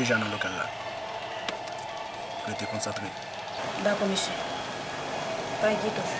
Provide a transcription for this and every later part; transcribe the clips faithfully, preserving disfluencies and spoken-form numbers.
Deja nan lokal la. Rete konsantre. Dakò, mesye. Pa enkyete w.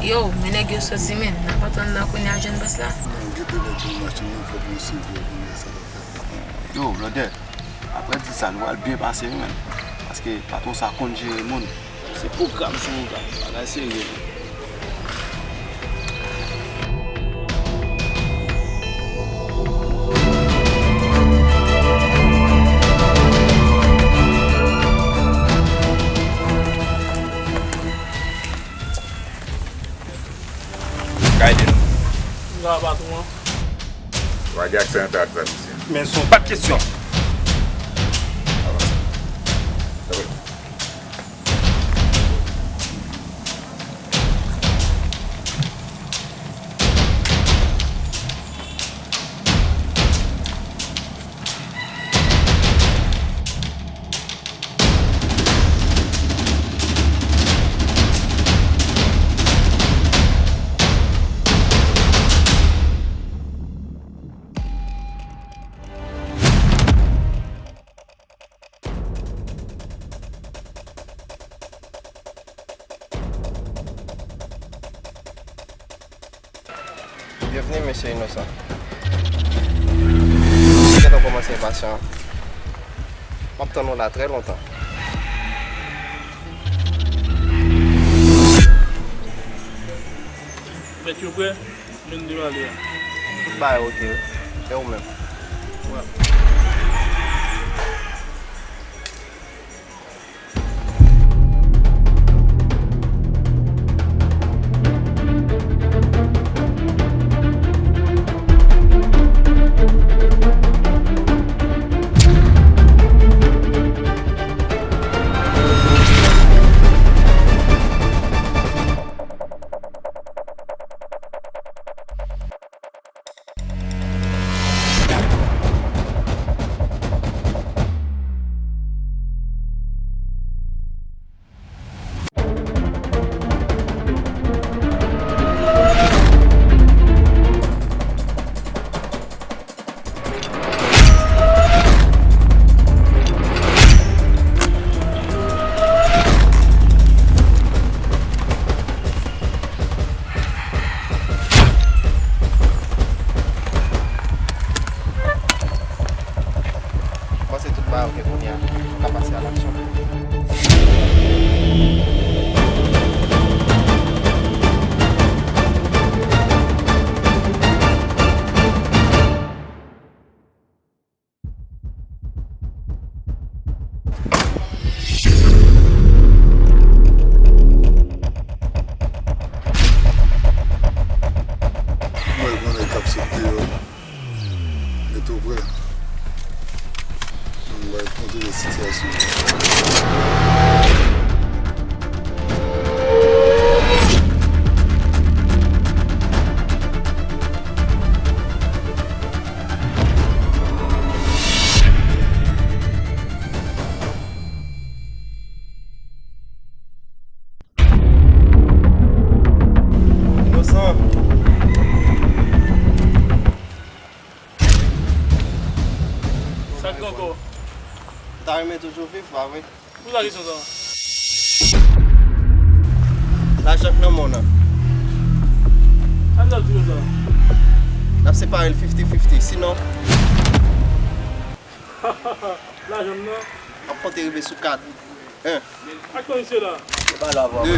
Yo, men nèg yo soti, men. N ap atann la kounye a jwenn bòs la. Mwen gete nèg yo machin nan, fòk mwen swiv yo kounye a, sa l ap fèt. Yo, blòdè, apre di sa, nou pral byen pase wi, menn. Paske patwon sa konn jere moun. Se pwogram sou pwogram, bagay serye. Gade nou. Sa va, patwon an? Wadi ak sa antre ak zam isi. Men son pa t kesyon. Avanse. Tanpri. Byenvni, mesye Inosan. Gentan kòmanse enpasyan. M ap tann ou la trè lontan. Mèt yo prè? Vin devale a. Tout bagay oke wi. E ou menm? Wè. Panse tout bagay oke kounye a, nou ka pase a laksyon. Mwen konnen k ap sot deyò. Mete w prè. Ann bay kontwole sitiyasyon an. Inosan. Sa k gen ankò? Ou ta renmen toujou viv, pa vre? Poze kesyon sa. Lajan k nan men w nan. Sa m t ap di konsa. N ap separe l fifty fifty, sinon. Lajan m nan. M ap konte rive sou kat. En. Ak konn se la. Se pa la vwa. De.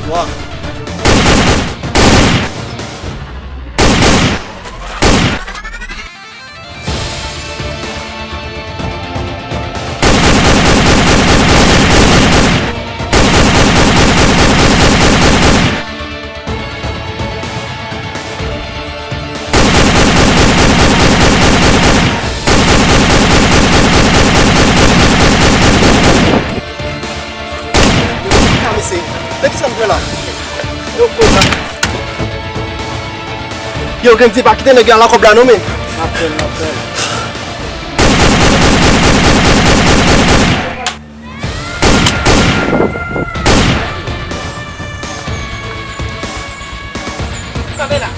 Twa. Yo, mesye, men kisa n fè la? Yo, koz la. Yo, Grandy, pa kite nèg la nan kòb la non, men. N ap fè l, n ap fè l. Kanpe la.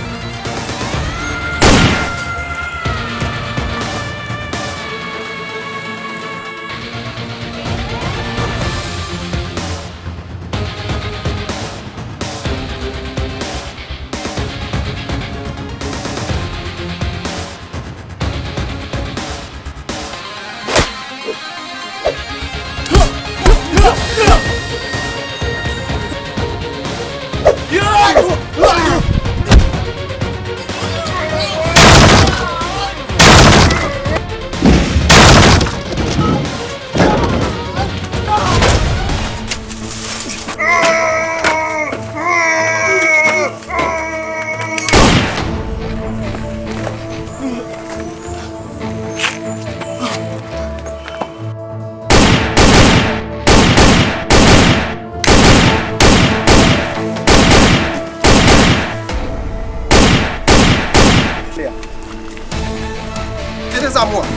Kite zam ou an.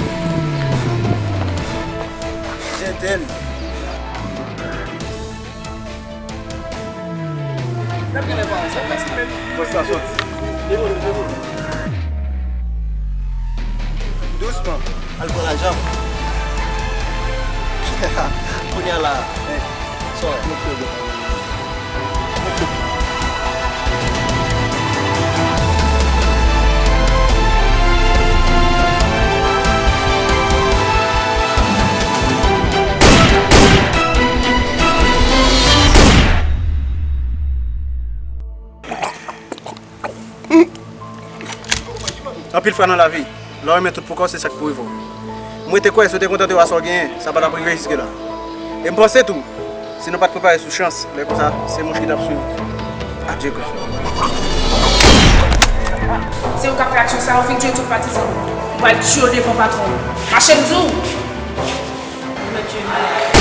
Jete l. N ap genlè pa wè sa k pase. Pòs la sòti. Dousman. Al pran lajan. Kounye a la, eh, sa w wè? Anpil fwa nan lavi, lè w renmen tout pou kò w, se sa k pou rive w. Mwen te kwè si w te kontante w a sa w genyen, sa pa t ap rive jiske la. E m panse tou, si nou pa t prepare sou chans, lè konsa, se mouch ki t ap swiv. Adye, gran frè. Se ou k ap fè aksyon sa a, ou fin tchwe tout patizan w. Ou pral tchwe w devan patwon w. Mache, m di w! Mèt Jemè.